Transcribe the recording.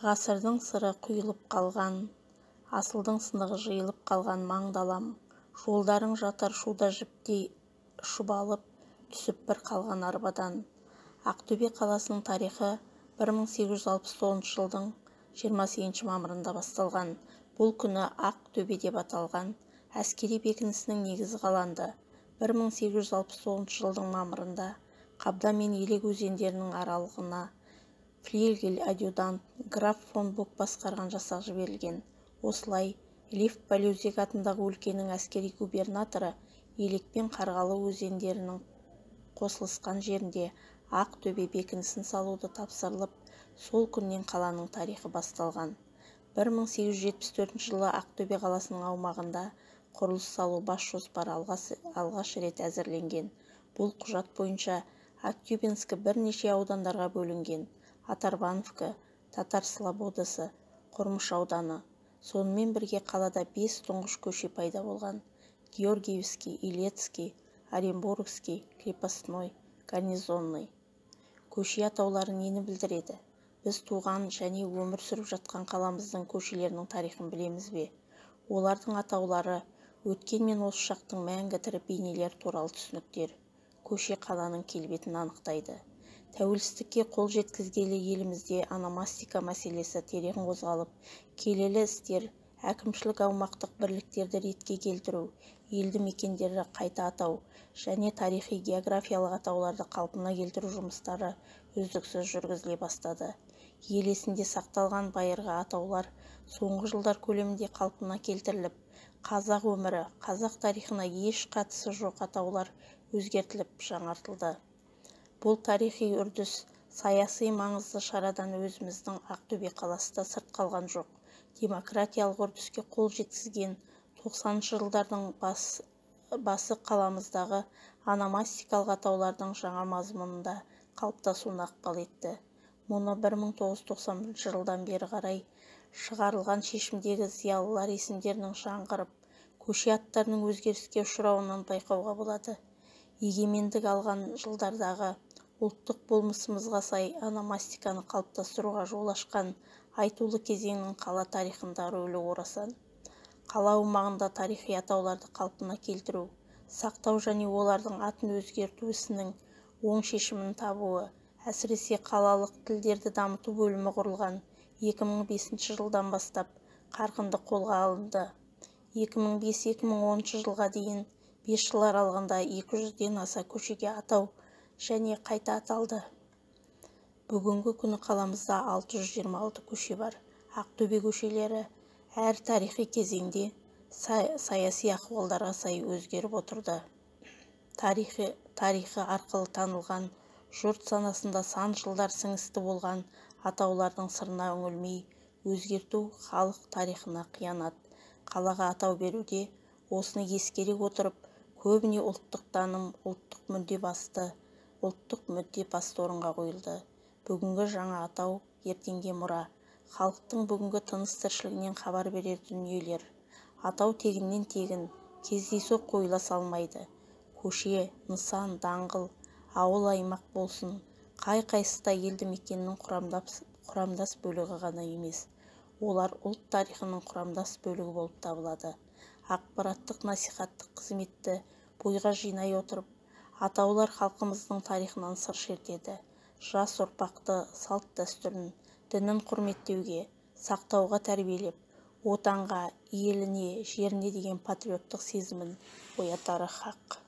Ғасырдың сыры құйылып қалған, асылдың сынығы жиылып қалған маң далам, жолдарың жатар шуда жіптей шұбалып, түсіп бір қалған арбадан. Ақтөбе қаласының тарихы 1869 жылдың 28 мамырында басталған. Бұл күні Ақ төбе деп аталған әскери бекінісінің негізі қаланды. 1869 жылдың мамырында Қабда мен Елек өзендерінің аралығына флигель-адъютант граф фон Бок басқарған жасақ жіберілген. Осылай Лев Палеозек атындағы өлкенің әскери губернаторы Елек пен Қарғалы өзендерінің қосылысқан жерінде Ақ төбе бекінісін салуды тапсырылып, сол күннен қаланың тарихы басталған. 1874 жылы Ақтөбе қаласының аумағында құрылыс салу бас жоспары алғаш рет әзірленген. Бұл құжат бойынша Актюбинск бірнеше аудандарға бөлінген. Атарбановка, Татар слободасы, Құрмыш ауданы. Сонымен бірге қалада 5 тұңғыш көше пайда болған. Георгиевский, Илецкий, Оренбургский, Крепостной, Гарнизонный. Көше атаулары нені білдіреді? Біз туған және өмір сүріп жатқан қаламыздың көшелерінің тарихын білеміз бе? Олардың атаулары өткен мен осы шақтың мәңгі тірі бейнелері туралы түсініктер. Көше қаланың келбетін анықтайды. Тәуелсіздікке қол жеткізгелі елімізде ономастика мәселесі терең қозғалып, келелі істер, әкімшілік аумақтық бірліктерді ретке келтіру, елді мекендерді қайта атау және тарихи географиялық атауларды қалпына келтіру жұмыстары үздіксіз жүргізіле бастады. Ел есінде сақталған байырғы атаулар соңғы жылдар көлемінде қалпына келтіріліп, қазақ өмірі, қазақ тарихына еш қатысы жоқ атаулар өзгертіліп, жаңартылды. Бұл тарихи үрдіс саяси маңызды шарадан өзіміздің Ақтөбе қаласы да сырт қалған жоқ. Демократиялық үрдіске қол жеткізген 90-шы жылдардың басы қаламыздағы ономастикалық атаулардың жаңа мазмұнында қалыптасуына ықпал етті. Мұны 1991 жылдан бері қарай шығарылған шешімдегі зиялылар есімдерінің жаңғырып, көше аттарының өзгеріске ұшырауынан байқауға болады. Егемендік алған жылдардағы ұлттық болмысымызға сай ономастиканы қалыптастыруға жол ашқан айтулы кезеңнің қала тарихында рөлі орасан. Қала аумағында тарихи атауларды қалпына келтіру, сақтау және олардың атын өзгерту ісінің оң шешімін табуы, әсіресе қалалық тілдерді дамыту бөлімі құрылған 2005 жылдан бастап қарқынды қолға алынды. 2005-2010 жылға дейін 5 жыл аралығында 200-ден аса көшеге атау және қайта аталды. Бүгінгі күні қаламызда 626 көше бар. Ақтөбе көшелері әр тарихи кезеңде саяси ахуалдарға сай өзгеріп отырды. Тарихы арқылы танылған, жұрт санасында сан жылдар сіңісті болған атаулардың сырына үңілмей өзгерту халық тарихына қиянат. Қалаға атау беруде осыны ескере отырып, көбіне ұлттық таным, ұлттық мүдде басты, ұлттық мүдде басты орынға қойылды. Бүгінгі жаңа атау ертеңге мұра, халықтың бүгінгі тыныс тіршілігінен хабар берер дүниелер. Атау тегіннен тегін, кездейсоқ қойыла салмайды. Көше, нысан, даңғыл, ауыл аймақ болсын, қай-қайсысы да елді мекеннің құрамдас бөлігі ғана емес, олар ұлт тарихының құрамдас бөлігі болып табылады. Ақпараттық насихаттық қызметті бойға жинай отырып, атаулар халқымыздың тарихынан сыр шертеді. Жас ұрпақты салт дәстүрін, дінін құрметтеуге, сақтауға тәрбиелеп, отанға, еліне, жеріне деген патриоттық сезімін оятары хақ.